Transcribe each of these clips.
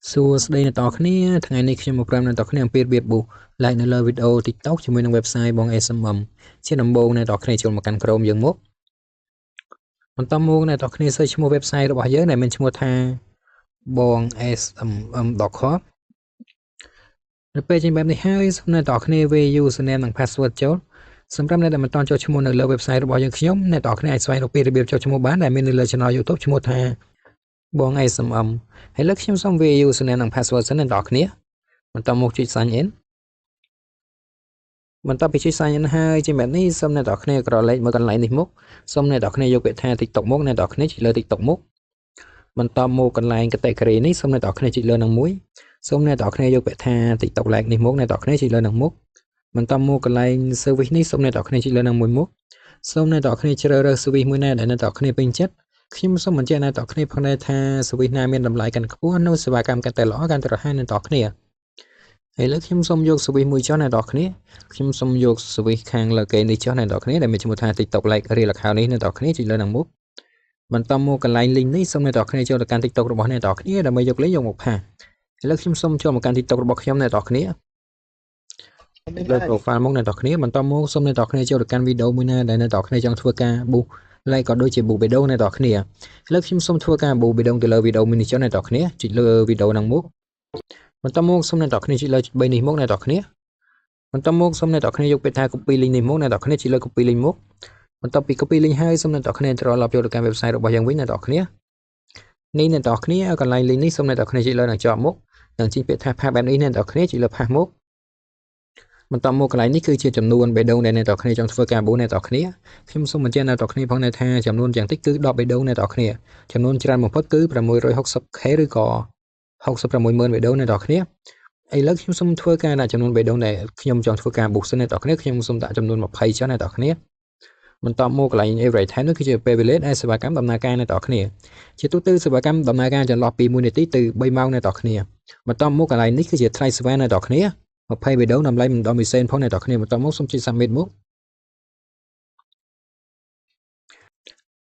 សួស្តីអ្នកទាំងអស់គ្នាថ្ងៃនេះខ្ញុំមកប្រាប់អ្នកទាំងអស់គ្នាអំពីរបៀប boost like នៅលើវីដេអូ TikTok ជាមួយនឹង website បង SMM ជាដំបូងអ្នកទាំងអស់គ្នាចូលមកកាន់ Chrome យើងមកបន្តមកអ្នកទាំងអស់គ្នា search ឈ្មោះ website របស់យើងដែលមានឈ្មោះថាបង smm.com នៅពេលចេញបែបនេះហើយសូមអ្នកទាំងអស់គ្នាវាយ username និង password ចូលសម្រាប់អ្នកដែលមិនទាន់ចុះឈ្មោះនៅលើ website របស់យើងខ្ញុំអ្នកទាំងអស់គ្នាអាចស្វែងរកពីរបៀបចុះឈ្មោះបានដែលមាននៅលើ channel YouTube ឈ្មោះថាបង SMM ហើយលើខ្ញុំសូមវាយ username និង password សិនអ្នកទាំងអស់គ្នាបន្តមកចុច sign in បន្ទាប់ពីចុច sign in ហើយជាបែបនេះសូមអ្នកទាំងអស់គ្នាក្រឡេកមើលកន្លែងនេះមកសូមអ្នកទាំងអស់គ្នាយកពាក្យថា TikTok មកអ្នកទាំងអស់គ្នាចុចលើ TikTok មកបន្តមកកន្លែង category នេះសូមអ្នកទាំងអស់គ្នាចុចលើនឹងមួយសូមអ្នកទាំងអស់គ្នាយកពាក្យថា TikTok like នេះមកអ្នកទាំងអស់គ្នាចុចលើនឹងមុខបន្តមកកន្លែង service នេះសូមអ្នកទាំងអស់គ្នាចុចលើនឹងមួយមុខសូមអ្នកទាំងអស់គ្នាជ្រើសរើស service មួយណាដែលអ្នកទាំងអស់គ្នាពេញចិត្តខ្ញុំសូមបញ្ជាក់អ្នកទាំងអស់គ្នាផងដែរថា service ណាមានតម្លៃកាន់ខ្ពស់នោះសេវាកម្មកាន់តែល្អកាន់តែរហ័សអ្នកទាំងអស់គ្នាឥឡូវខ្ញុំសូមយក service មួយចុះអ្នកទាំងអស់គ្នាខ្ញុំសូមយក service ខាងលើគេនេះចុះអ្នកទាំងអស់គ្នាដែលមានឈ្មោះថា TikTok like real account នេះអ្នកទាំងអស់គ្នាចុចលើនឹងមុខបន្តមកកន្លែង link នេះសូមអ្នកទាំងអស់គ្នាចូលទៅកាន់ TikTok របស់អ្នកទាំងអស់គ្នាដើម្បីយក link យកមក paste ឥឡូវខ្ញុំសូមចូលមកកាន់ TikTok របស់ខ្ញុំអ្នកទាំងអស់គ្នាលើ profile មកអ្នកទាំងអស់គ្នាបន្តមកសូមអ្នកទាំងអស់គ្នាចូលទៅកាន់វីដេអូមួយណាដែលអ្នកទាំងអស់គ្នាចង់ធ្វើការ boost like ក៏ដូចជា boost បេះដូងអ្នកទាំងអស់គ្នាឥឡូវខ្ញុំសូមធ្វើការ boost បេះដូងទៅលើវីដេអូមួយនេះចុះអ្នកទាំងអស់គ្នាចុចលើវីដេអូហ្នឹងមកបន្តមកសូមអ្នកទាំងអស់គ្នាចុចលើ3នេះមកអ្នកទាំងអស់គ្នាបន្តមកសូមអ្នកទាំងអស់គ្នាយកពាក្យថា copy link នេះមកអ្នកទាំងអស់គ្នាចុចលើ copy link មកបន្ទាប់ពី copy link ហើយសូមអ្នកទាំងអស់គ្នាត្រឡប់ចូលទៅកាន់ website របស់យើងវិញអ្នកទាំងអស់គ្នានេះអ្នកទាំងអស់គ្នាកន្លែង link នេះសូមអ្នកទាំងអស់គ្នាចុចលើនឹងជាប់មុខនឹងចេញពាក្យថា paste បែបនេះអ្នកទាំងអស់គ្នាចុចលើ paste មកបន្តមកកន្លែងនេះគឺជាចំនួនបេះដូងដែលអ្នកទាំងគ្នាចង់ធ្វើការបូអ្នកទាំងគ្នាខ្ញុំសូមបញ្ជាក់អ្នកទាំងគ្នាផងដែរថាចំនួនយ៉ាងតិចគឺ10បេះដូងអ្នកទាំងគ្នាចំនួនច្រើនបំផុតគឺ 660K ឬក៏660,000បេះដូងអ្នកទាំងគ្នាឥឡូវខ្ញុំសូមធ្វើការដាក់ចំនួនបេះដូងដែលខ្ញុំចង់ធ្វើការបូសិនអ្នកទាំងគ្នាខ្ញុំសូមដាក់ចំនួន20ចុះអ្នកទាំងគ្នាបន្តមកកន្លែង average time នោះគឺជាពេលវេលាដែលសេវាកម្មដំណើរការអ្នកទាំងគ្នាជាទូទៅសេវាកម្មដំណើរការចន្លោះពី1នាទីទៅ3ម៉ោងអ្នកទាំងគ្នាបន្តមកកន្លែងនេះគឺជាថ្លៃសេវាអ្នកទាំងគ្នា20បេះដូងតម្លៃមិនដល់1សេនផងអ្នកទាំងគ្នាបន្តមកសូមចុច submit មក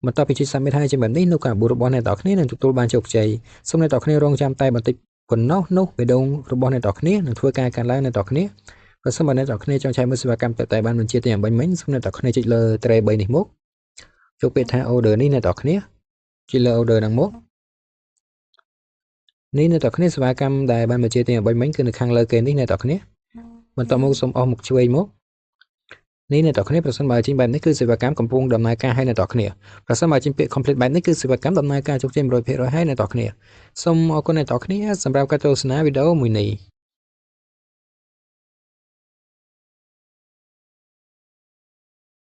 បន្ទាប់ពីចុច submit ហើយជាបែបនេះនោះការបូរបស់អ្នកទាំងគ្នានឹងទទួលបានជោគជ័យសូមអ្នកទាំងគ្នារងចាំតែបន្តិចប៉ុណ្ណោះនោះបេះដូងរបស់អ្នកទាំងគ្នានឹងធ្វើការកើនឡើងអ្នកទាំងគ្នាបើសិនបើអ្នកទាំងគ្នាចង់ឆែកមើលសេវាកម្មតែបានបញ្ជាទិញអំបញ្ញមិញសូមអ្នកទាំងគ្នាចុចលើ tray 3នេះមកចូលពាក្យថា order នេះអ្នកទាំងគ្នាចុចលើ order ហ្នឹងមកនេះអ្នកទាំងគ្នាសេវាកម្មដែលបានបញ្ជាទិញអំបញ្ញមិញគឺនៅខាងលើគេនេះអ្នកទាំងគ្នាបន្តមកសូមអស់មុខឆ្វេងមកនេះអ្នកទាំងគ្នាប្រសិនបើចេញបែបនេះគឺសេវាកម្មកំពុងដំណើរការឲ្យអ្នកទាំងគ្នាប្រសិនបើចេញពាក្យ complete បែបនេះគឺសេវាកម្មដំណើរការជោគជ័យ100%ហើយអ្នកទាំងគ្នាសូមអរគុណអ្នកទាំងគ្នាសម្រាប់ការទស្សនាវីដេអូមួយនេះ។